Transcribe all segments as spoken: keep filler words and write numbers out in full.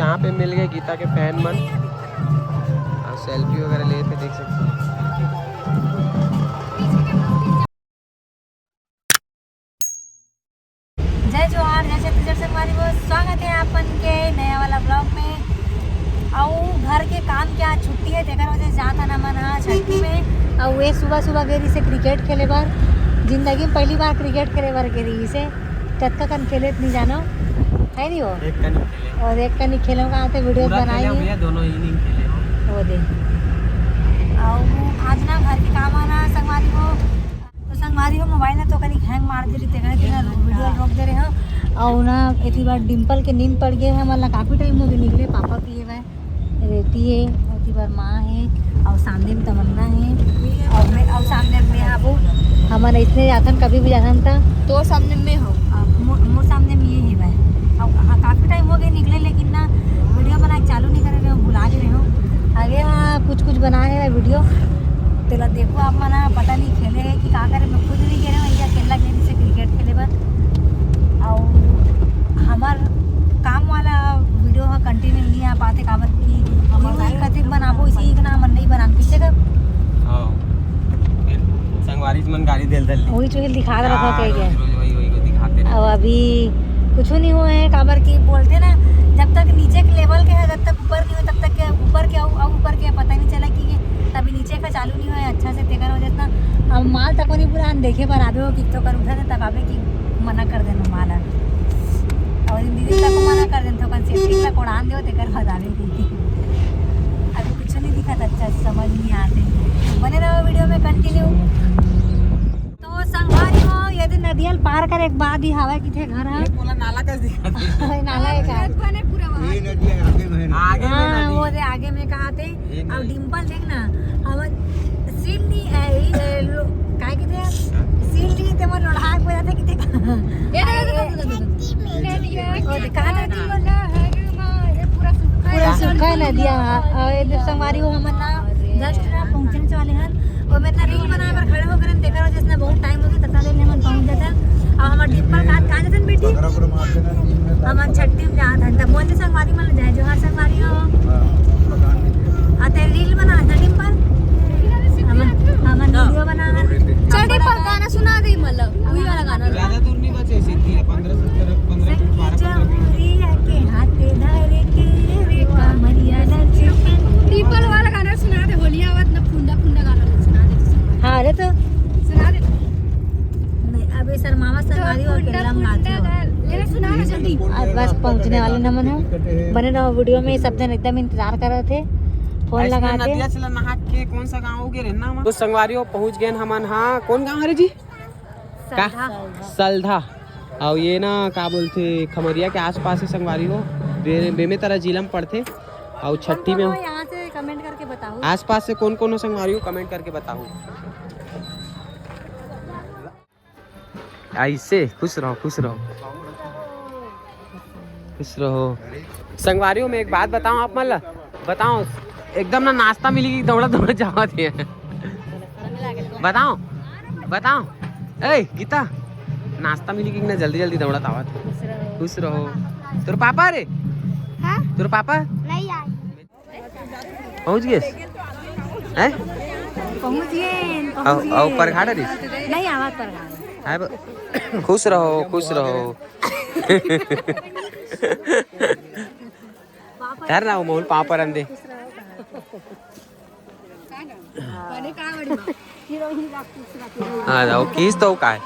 यहाँ पे मिल गए गीता के फैन मन, और सेल्फी वगैरह लेते, देख सकते हो। जय जोहार, जय छत्तीसगढ़ संगवारी हो, स्वागत है आपन के नया वाला ब्लॉग में। अउ घर के काम के आज छुट्टी है, तेकर वजह से जात हन हमन हा छट्ठी में। अउ ये सुबह सुबह गे रहिसे क्रिकेट खेले बर, जिंदगी में पहली बार क्रिकेट खेले बर गे रहिसे। कतका कन खेले नहीं जानो, है नहीं वो? एक कन खेले। और एक कन खेले का आते वीडियो पूरा खेले हो बनाएंगे। भैया, दोनों इनिंग खेले हो। वो दे। अउ आज ना घर के काम आना संगवारी हो, तो संगवारी हो मोबाइल ना तो कनी हैंग मार दे रही, तेकरे के ना वीडियो रोक दे रहे हो। अउ ना एती बार डिम्पल के नींद पड़ गए है, मतलब काफी टाइम हो गए निकले, पापा पिए हुए रेती है, ओती बार माँ है, और सामने में तमन्ना है, और मैं, और सामने में आबू। हमन इसने जाथन, कभी भी जाथन त तो सामने में हो। अब मो-, मोर सामने में ये है भाई। अब हाँ, काफी टाइम हो गए निकले, लेकिन ना वीडियो बनाए चालू नहीं करे रहे हो, भुला दे रहे हो। आगे हाँ, कुछ कुछ बनाए है वीडियो, तेला देखो आप मना, पता नहीं खेले है कि का करे, मैं खुद नहीं गे रहे हो, ये अकेला गे रहिसे क्रिकेट खेले बर। और हमार काम वाला वीडियो ह कंटिन्यू नहीं आ पाते, काबर कि वीडियो ही कतेक बनाबो, इसी इतना मन नहीं बना पीछे का। हाँ। फिर संगवारी मन गाली देल देल। वही चुहिल दिखा रहा था, क्या क्या? रोज, रोज वही, वही को दिखाते रहते। अब अभी कुछ नहीं हुआ है, काबर कि बोलते ना, जब तक नीचे के लेवल के है, जब तक ऊपर नहीं हो, तब तक के ऊपर के, अब ऊपर के पता नहीं चला कि ये तभी नीचे का चालू नहीं हुआ है अच्छा से, तेकर वजह से ना अब माल तक नहीं पूरा हम देखे बर आबे हो कि तो कर उठा था, तब आबे कि मना कर देना माला। और इन दीदी तक मना कर देना, तो कन सेटिंग तक उड़ान दे, तेकर बाद आवे की। अभी कुछ नहीं दिखा था, अच्छा समझ नहीं आते। तो बने रहो वीडियो में कंटिन्यू। तो संगवारी हो, ये दिन नदिया ल पार करे के बाद ही हवा किथे घर है। ये मोला नाला कस दिखा दे। नाला है का? बने पूरा वहाँ। ये नदिया आगे में है ना। आगे में हाँ, नदी। वो दे आगे में कहा थे। ये अब नहीं। डिम्पल देख ना, हमन सील नहीं है, ये लो, काय किथे? सील नहीं ते मन लोढ़ा को जाते किथे? ये देखो, देखो, देखो, देखो। ओ, कहाँ नदी? पूरा सूखा है नदिया। और ये संगवारी हो, हमन ना जस्ट ना पहुँचने वाले हैं। और मैं इतना रील बनाए पर खड़े हो गए, तेकर वजह से ना बहुत टाइम हो गया, तब तक हमन पहुँच जाते हैं। और हमारे डिम्पल कहाँ, कहाँ जाते हैं बेटी? हमन छट्ठी में जात हन, तब बोलते संगवारी मन जय जोहार संगवारी हो। हाँ, तेरे रील बना था डिम्पल, हमन, हमन वीडियो बना हन। चल डिम्पल, गाना सुना दे, मतलब वही वाला गाना। ज्यादा दूर नहीं बचे, सीधी है, पन्द्रह, सत्रह, पन्द्रह, बारह, पन्द्रह। जमुरिया के हाथे धरे के रे कमरिया लचके। डिम्पल वाला गाना सुना दे, होलिया आवत ना, फुंडा फुंडा गाना सुना दे। हाँ रे, तो सुना दे। नहीं, अभी शर्मावा तो संगवारी और फुंडा अकेला में फुंडा गाते हो। गाल-, ले सुना ना जल्दी। आज बस पहुंचने वाले नमन हो, बने रहो वीडियो में। सब जन एकदम इंतजार कर रहे थे, फोन ऐसे लगा थे। नदिया चला नहा के कौन सा गाँव हो गया रहना? तो संगवारी हो पहुंच गए हमन। हाँ, कौन गाँव है रे जी? का? सलधा। सलधा। और ये ना का बोलते, खमरिया के आसपास है संगवारी हो, बे-, बेमेतरा जिला में पड़ते। और छट्ठी में कौन हो? यहाँ से कमेंट करके बताओ। आसपास से कौन कौन हो संगवारी हो, कमेंट करके बताओ। ऐसे खुश रहो, खुश रहो, खुश रहो। संगवारी हो, मैं एक बात बताऊं आप मन ला, बताओ, एकदम ना नाश्ता मिली कि दौड़ा दौड़ा जावत है। बताओ, बताओ, ए गीता, नाश्ता मिली कि ना जल्दी जल्दी दौड़ा आवत है। खुश रहो। तोर पापा रे? हाँ? तोर पापा? नहीं आए। पहुंच गए? हैं? पहुंच गए, पहुंच आओ, आओ, गए। परघाड़ा रे। नहीं, आवाज परघाड़ा। हाय ब-, खुश रहो, खुश रहो। धर ना वो मोहन पाँव पर अंदे। हाँ, वो किस तो काय?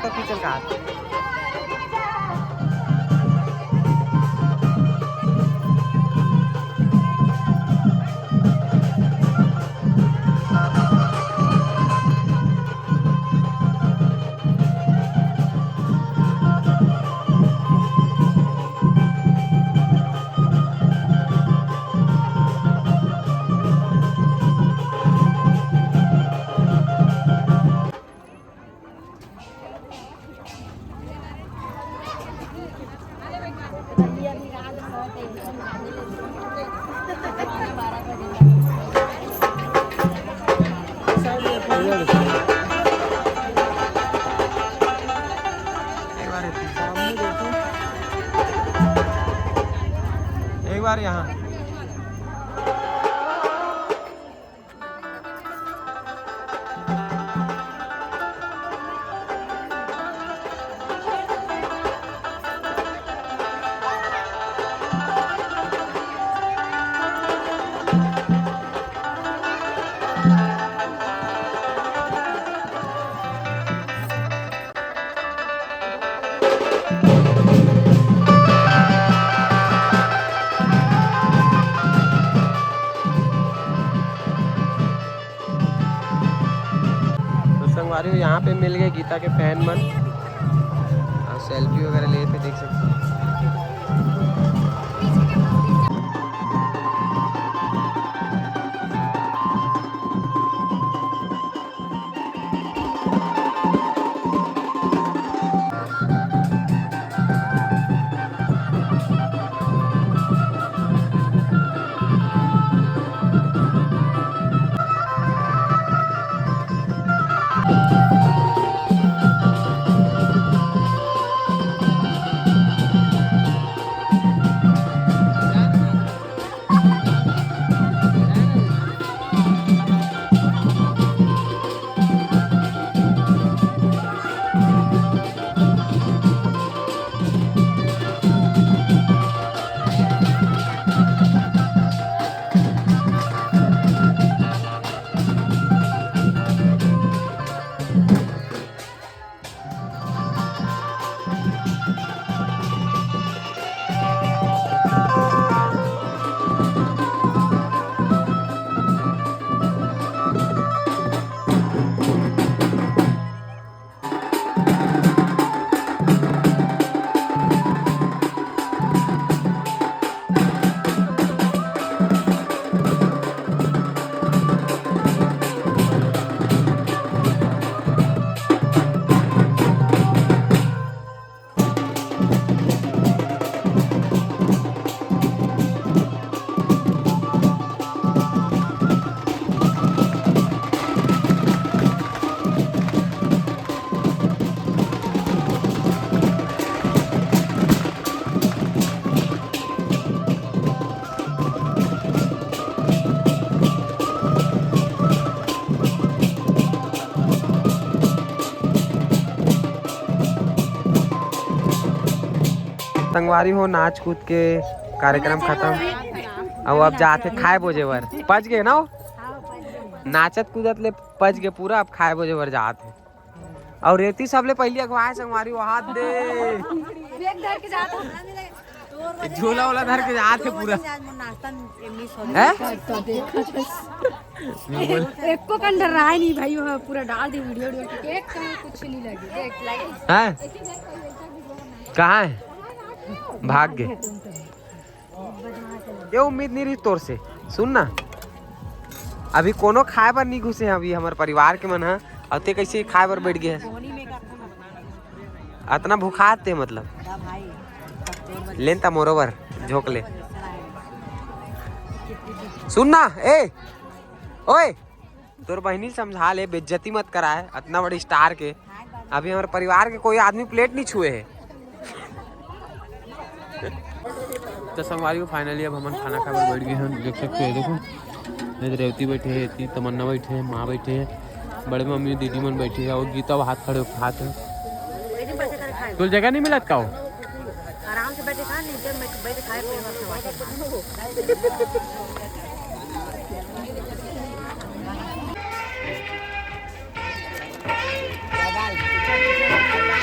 तो किचन का हाथ। एक बार सामने देखो, एक बार यहाँ। तो संगवारी हो, यहाँ पे मिल गए गीता के फैन मन और सेल्फी वगैरह लेते, देख सकते हो। संगवारी हो, नाच कूद के कार्यक्रम खत्म। अब, अब जाथे खाए बोजे बर। पच गए ना हो? नाचत कूदत ले पच गए पूरा, अब खाए बोजे बर जात हे। और रेती सबले पहली अगवाए संगवारी वो हाथ दे। बैग धर के जात हूँ। झोला वाला धर के जात हे पूरा। आज मोर नाश्ता में miss हो गया। हैं? एको कन डराए नहीं भाई, वो पूरा डाल दे वीडियो, वीडियो। एक कहीं कुछ नहीं लगे, देख। हैं? कहाँ है? भाग गए। ये उम्मीद नहीं रही तोर से। सुन ना, अभी कोनो खाए बर नहीं घुसे हैं अभी हमर परिवार के मन ह, अउ ते कैसे खाए बर बैठ गए है? अतना भुखात ते मतलब। लेन ता मोरो बर झोंक ले। सुन ना, ए, ओए, तोर बहिनी समझा ले, बेइज्जती मत कराए अतना बड़े स्टार के। अभी हमर परिवार के कोई आदमी प्लेट नहीं छुए है। तो संगवारी हो, finally अब हमन खाना खाए बर बैठ गए हैं। देख सकते हो, देखो, इधर रेवती बैठे है, इतनी तमन्ना बैठे है, माँ बैठे है, बड़े मम्मी दीदी मन बैठे है और गीता वहाँ खड़े होके खात है। तो जगह नहीं मिलत का हो? आराम से बैठे खा, नीचे में बैठ खाए, कोई बात नहीं।